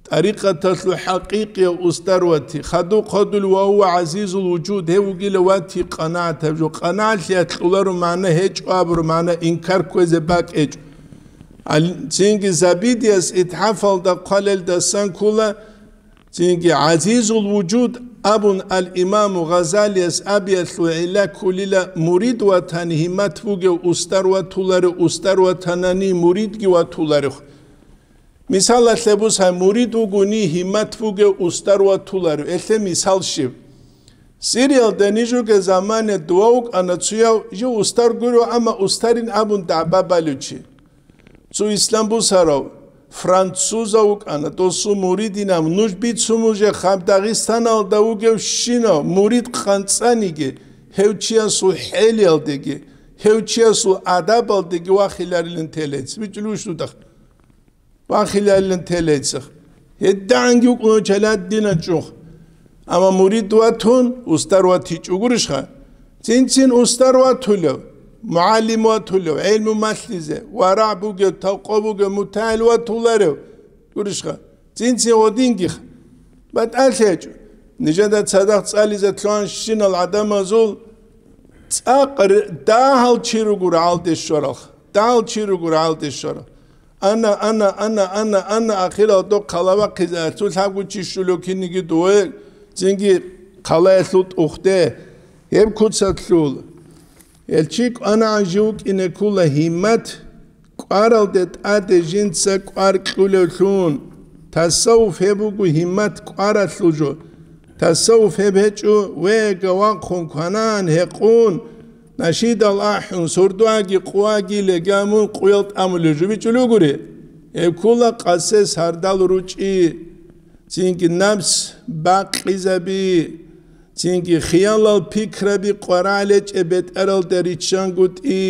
ТӀарикъаталъул хӀакъикъияв устар вати. Хадуб хъвадулев ва гьува гӀазизул вужуд, гьев вугила вати къанагӀатаб жо. КъанагӀалъиялъ кьоларо магӀна гьечӀо абураб магӀна, инкар кквезе бакӀ гьечӀо. Ал-, цинги Забидияс ИтхӀафалда хъвалелдасан ккола, цинги гӀазизул вужуд абун ал-Имаму Гъазалияс абиялъул гӀилла кколила мурид ватани гьиммат бугев устар ватуларев, устар ватанани муридги ватуларев. Мисалалъе бусай, мурид вугони гьиммат бугев устар ватуларев, гьелъе мисал щиб? Сириялда ниж ругел замане дова вукӀана цояв, жив устар гурев, амма устарин абун дагӀба балев чи. Цо ислам бусарав французав вукӀана, досул муридинав, нуж бицун нужехъаб Дагъистаналда вугевщинав мурид къанцӀаниги, гьев чиясул хӀелиялдеги, гьев чиясул адабалдеги вахиларилан телец. БичӀчӀулищ дуда? Вахиларилан телецах. ГьедигӀанги вукӀуна чаладинан чӀухъ. Амма мурид ватун, устар ватичӀо гурищха? Цин-цин устар ватулев, мугӀалим ватулев, гӀелму малъизе, варагӀ бугев, тавкъо бугев, мутагӀил ватуларев гурищха? Цин-цин гъодингих. БатӀалъи гьечӀо. Нижеда цадахъ цӀализе лъугьанщинал гӀадамазул цӀакъ р-, дагьал чи руго рагӀалде щваралха. Дагьал чи руго рагӀалде щварал. Ана, ана, ана, ана, ана, ахирал дохъ хъалабахъизе, цо лъабго чи щулев киниги дове, цинги хъалаялъул тӀухъде, гьеб куцалъул. Гьел чи кӀванагӀан жив вукӀине ккола гьиммат, кӀваралде тӀаде жинца кӀвар кьулевлъун. Тасаввуф гьеб буго гьиммат кӀваралъул жо. Тасаввуф гьеб гьечӀо, вега вахъун кванан гьекъун, Нашидал ахӀун, сордоаги къуаги легамун къуял тӀамулел жо бичӀчӀулев гури. Гьеб ккола къасес гьардал ручӀи, цинги напс бакъизаби, цинги хиялал пикраби къварагӀлечӀеб бетӀералда риччангутӀи,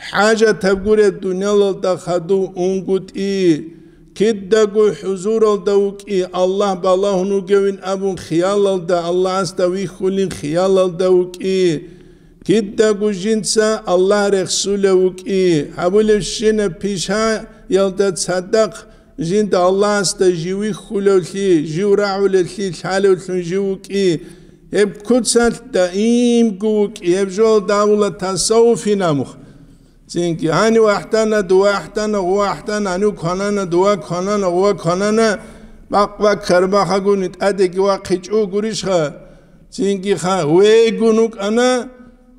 хӀажатаб гуреб дуниялалда хадув унгутӀи, кидаго хӀузуралда вукӀи, Аллагь балагьун вугевин абун хиялалда, Аллагьасда вихьулин хиялалда вукӀи. Кидаго жинца Аллагь рехсулев вукӀи, гьабулебщинаб пишаялда цадахъ жинда Аллагьасда жив вихьулевлъи, жив рагӀулевлъи лъалевлъун жив вукӀи, гьеб куцалъ даимго вукӀи, гьеб жо давула тасаввуфин амухъ. Цинги, гьанив ахӀдана, дова ахӀдана, гъува ахӀдана, гьанив кванана, дова кванана, гъува кванана, бакъ-бакъ карбахагуни тӀадеги вахъичӀо гурищха? Цинги ха, вейгун вукӀана,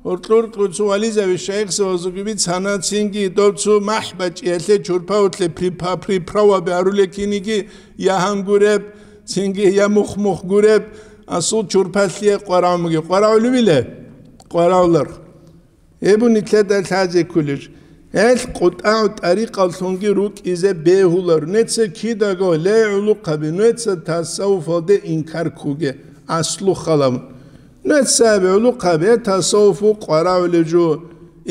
гьоркьор-кьор цо вализави шайихзабазуги бицана, цинги дов цо махӀ бачӀиялъе чурпавулъе припа-, приправаби гьаруле киниги, я гьан гуреб, цинги я мухъ-мухъ гуреб, асул чурпалъие къварагӀумги. КъварагӀулевиле? КъварагӀулар. Гьеб нилъеда лъазе кколел. Гьелъ къутӀагӀу тӀарикъаллъунги рукӀизе бегьулар. Нуца кидаго ле гӀулухъаби, нуца тасаввуфалде инкар ккуге, аслу халаб. Нуца гьаб гӀулухъаби, гьеб тасаввуфу къварагӀулев жо.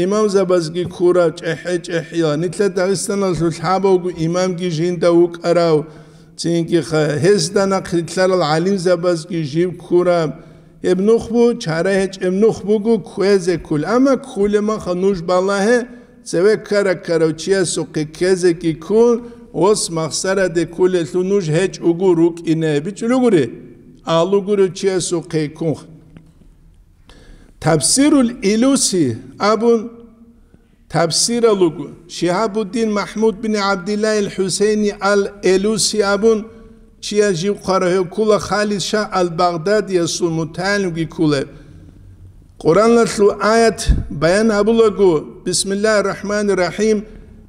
имамзабазги ккураб чӀехӀе-чӀехӀиял, нилъер Дагъистаналъул лъабавго имамги жинда вукӀарав, цинги ха-, гьезда нахърилълъарал гӀалимзабазги жив ккураб. Гьеб нух бу-, чара гьечӀеб нух буго кквезе ккул. Амма ккулеб маха нуж балагье, цеве ккара-ккарав чиясухъе ккезеги ккун, гъос махсараде ккулелъул нуж гьечӀого рукӀине. БичӀчӀулугури? Алугурев чиясухъе ккун. Тафсирул Илуси абун, тафсирал руго. Шигьабуддин Махмуд бин ГӀабдиллагьил ХӀусейни ал-Элуси абун, чияс жив хъварав, гьев ккула Халид Шагь ал-Багъдадиясул мутагӀалимги ккула. Къуръаналъул аят баян гьабулаго, бисмиллагьир рахӀманир рахӀим,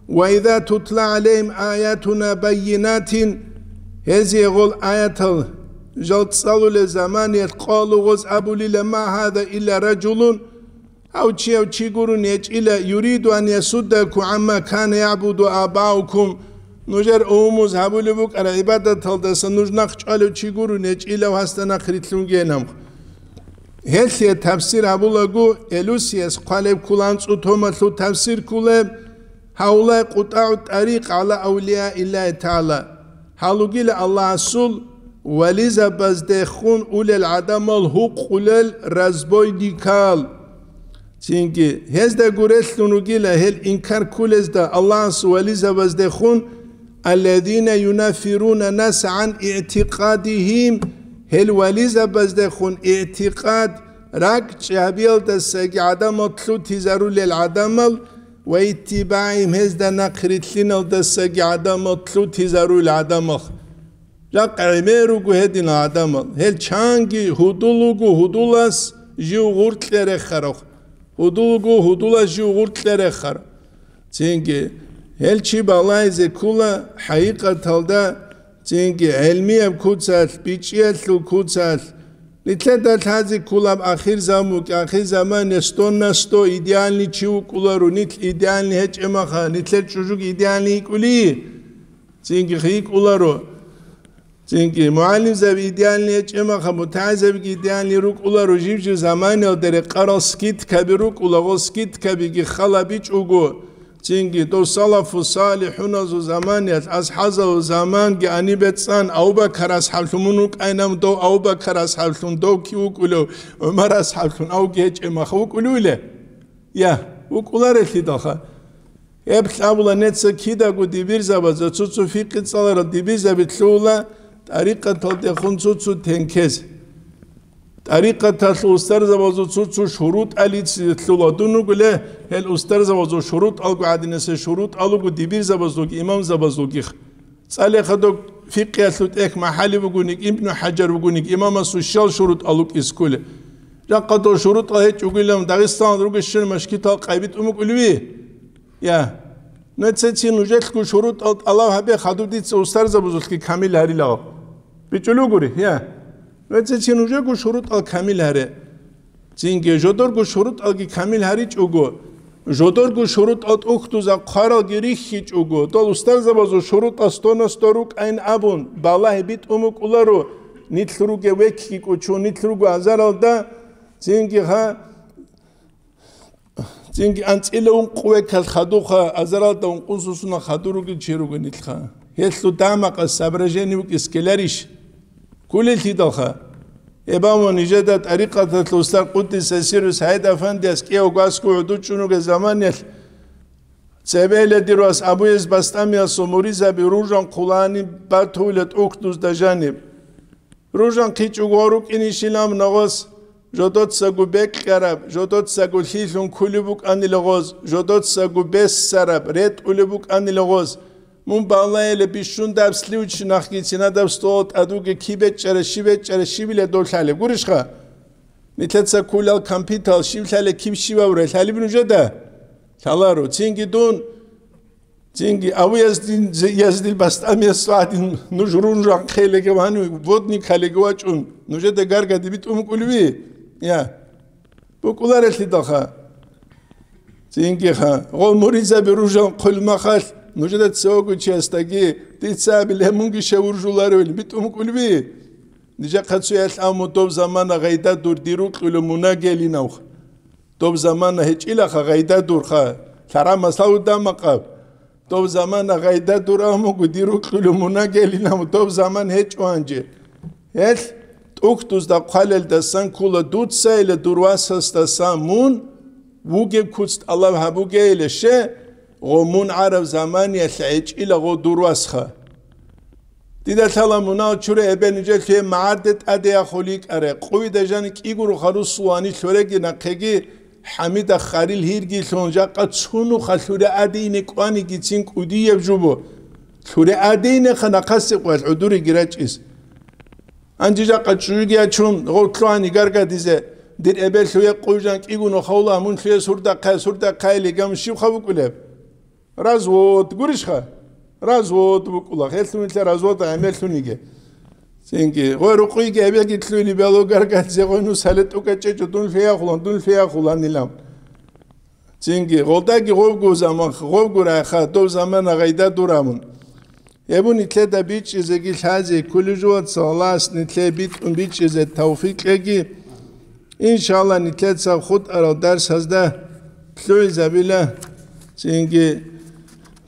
«Ва иза тутла гӀалайгьим аятуна баййинатин», гьезие гъол аятал жал цӀалулел заманиялъ къалу гъоз абулила, «Ма гьаза илла ражулун», гьав чи, гьав чи гурун гьечӀила, «юриду ан ясуддакум гӀамма кана ягӀбуду абаукум», нужер умумуз гьабулеб букӀараб гӀибадаталдаса нуж нахъ чӀвалев чи гурун гьечӀила, гьасда нахъ рилълъунгейин. Гьелъие тафсир гьабулаго, Элусияс хъвалеб ккула анцӀу томалъул тафсир ккулеб, «Гьаулай къутӀагӀу тӀарикъ гӀала авлияи Иллагьи тагӀала», гьалугила Аллагьасул вализабаздехун улел гӀадамал гьукъулел разбойникал. Цинги гьезда гурелъун ругила гьел инкар ккулезда Аллагьасул вализабаздехун, «Аллазина юнаффируна наса гӀан игӀтикъадигьим», гьел вализабаздехун игӀтикъад, ракӀчӀи гьабиялдасаги гӀадамал лъутизарулел гӀадамал, «ва иттибагӀигьим», гьезда нахъ рилълъиналдасаги гӀадамал лъутизарулел гӀадамал. Жакъа гӀемер руго гьединал гӀадамал. Гьел чанги гьудул вуго, гьудулас жив гъуркье рехарав. Гьудул вуго, гьудулас жив гъуркье рехарав. Цинги гьел чи балагьизе ккула хӀакъикъаталда, цинги гӀелмияб куцалъ, бичӀчӀиялъул куцалъ. Нилъеда лъазе ккулаб ахир заман, ахир заман сто на сто идеальный чи вукӀуларо, нилъ идеальный гьечӀеб маха, нилъер чӀужуги идеальный йикӀули? Цинги йикӀуларо. Цинги мугӀалимзаби идеальный гьечӀеб маха, мутагӀилзабиги идеальный рукӀуларо, жив-жив заманиялда рекъарал скидкаби рукӀула, гъо скидкабиги хала бичӀого. Цинги дов салафу салихӀуназул заманиялъ, асхӀазал заманги ани бецӀан, Абу-Бакар асхӀаблъун мун вукӀайнам, дов Абу-Бакар асхӀаблъун дов кив вукӀулев, ГӀумар асхӀаблъун авги гьечӀеб маха вукӀулевиле? Я, вукӀуларелъидалха. Гьеб лъабула неца кидаго дибирзабазда, цо-цо фикъи цӀаларал дибирзаби лъугьула тӀарикъаталдехун цо-цо тенкез. ТӀарикъаталъул устарзабазул цо-цо шурутӀали цӀалула. Дун вугуле, гьел устарзабазул шурутӀалго гӀадинасел шурутӀал руго дибирзабазулги имамзабазулги. ЦӀалеха дов фикъиялъул тӀехь МахӀалли вугониги, Ибну ХӀажар вугониги, имамасул щал шурутӀал рукӀине кколел. Жакъа дов шурутӀал гьечӀогилан Дагъистаналда ругещин машгитал къайбитӀун букӀулеви? Я. Нуцецин нужелъго шурутӀал тӀалаб гьабе, хадуб дица устарзабазулъги камил гьарила. БичӀчӀулугури, я. Нуцецин нужего шурутӀал камил гьаре. Цинги жодорго шурутӀалги камил гьаричӀого, жодорго шурутӀал тӀухьдуза хъваралги рихьичӀого, дол устарзабазул шурутӀал сто на сто рукӀайин абун, балагьи битӀун букӀуларо, нилъ ругев векги кӀучун, нилъ руго азаралда, цинги гьа, Цинги анцӀила ункъ векалъ хадуха, азаралда ункъун сусуна хадур ругел чи руго нилъха. Гьелъул дамакъа соображение букӀине ккеларищ? Кколелъидалха. Эбамо нижеда тӀарикъаталъул устар Къуддиса сирру СагӀид Афандияс кӀиявго аскӀов гӀодов чӀун ругел заманиялъ, цебе гьеле дир вас Абу Язид Бастамиясул муридзаби ружан хъулани батулел тӀухьдузда жаниб. Ружан хъичӀого рукӀинищилан гъос, жодоцаго бекьараб, жодоцаго лъилъун кколеб букӀанила гъоз, жодоцаго бессараб, ретӀулеб букӀанила гъоз. Мун балайила бищун даб сливочный нахги цинадаб стол тӀадуги киб бечӀчӀара, щиб бечӀчӀара, щибила дов лъалеб, гурищха? Нилъеца кколел компьютерал щиб лъалеб, киб щиб абураб лъалеб нужеда? Лъаларо. Цинги дун Цинги Абу Яздин, Яздил Бастамияс гӀадин, нуж ружан хъелеги вани, водник хъелеги вачӀун, нужеда гаргаде битӀун букӀулеви? Я. БукӀуларелъидалха. Цинги ха, гъол муридзаби ружан хъулмахалъ, нужеда цевего чиясдаги, дица абилеб мунги шев уржуларевил битӀун букӀулеви? Нижехъа цоялъ абун доб замана гъайда дур дир рукьулев мунагелинавха. Доб замана гьечӀилаха гъайда дурха, лъара масал удамакъаб. Доб замана гъайда дур амуго дир рукьулев мунагелин аму, доб заман гьечӀо гьанже. Гьелъ тӀухьдузда хъвалелдасан ккула дуцайила дур васасдасан мун вугеб куц тӀалаб гьабугейила ще, гъо мун гӀараб заманиялъ гьечӀила гъо дур васха. Дида лъала мунагьал чура эбел нижелъе магӀарде тӀаде яхъул йикӀаре, къуйда жани кӀигурухъа русулани лъуреги нахъеги, ХӀамида харил гьиргилъун жакъа цунуха лъуре адине кӀванигицин кӀудияб жубо. Лъуре адинеха нахъасе къвалъ гӀудуриги рачӀис. Гьанже жакъа чӀужуги ячун, гъов лъугьани гаргадизе, дир эбел лъуе къуйжан кӀигуну хавла мун лъуе сурдахъай, сурдахъайли гам щибха букӀулеб? Развод, гурищха? Развод букӀула. Хелъунилъа развод гӀемерлъуниги. Цинги, гъой рукъуйги гьебеги лъугьине бяло гаргадзе гъой нусале тӀукӀа чӀечӀо, дун лъеяхъулан, дун лъеяхъуланилан. Цинги, гъолдаги гъовгу заман, гъовгу райха, дов замана гъайда дурамун. Гьеб нилъеда бичӀчӀизеги лъазе кколев жо, Аллагьас нилъее битӀун бичӀчӀизе тавфикъ кьеги. Иншалла, нилъеца хутӀарал дарсазда лъугӀизабила. Цинги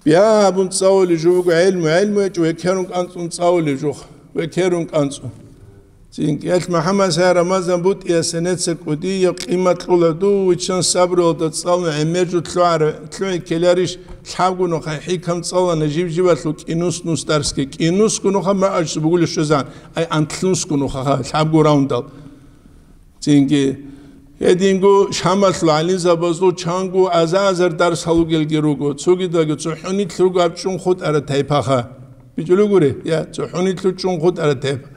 бя абун цӀалулев жо вуго гӀелму, гӀелму гьечӀо векерун кӀанцӀун цӀалулев жо, векерун кӀанцӀун. Цинги гьелъ МухӀаммад Сай Рамазан бутӀиясе неца кӀудияб къимат кьола дув, виччан сабруялда цӀалун гӀемер жо лъугӀар-, лъугӀи ккеларищ, лъабгунухъа хӀикам цӀалана жив-живалъул кӀинус-нус дарсги, кӀинусгунухъа магӀачӀ бугулищ жозан, ай антлъунсгунухъа лъабгу раундал. Цинги гьединго Шамалъул гӀалимзабазул чанго аза-азар дарс гьалугелги руго, цогидалги цохӀонилъ руго гьаб чӀун хутӀараб тайпаха. БичӀулугури, я, цохӀонилъ чӀун хутӀараб тайпа.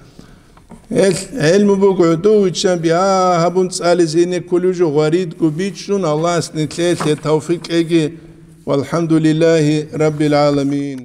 Гьелъ гӀелму буго гӀодов виччан бигьа гьабун цӀализе ине кколев жо гъваридго бичӀчӀун, Аллагьас нилъелъе тавфикъ кьеги. ВалхӀамдулиллагьи раббил гӀаламин.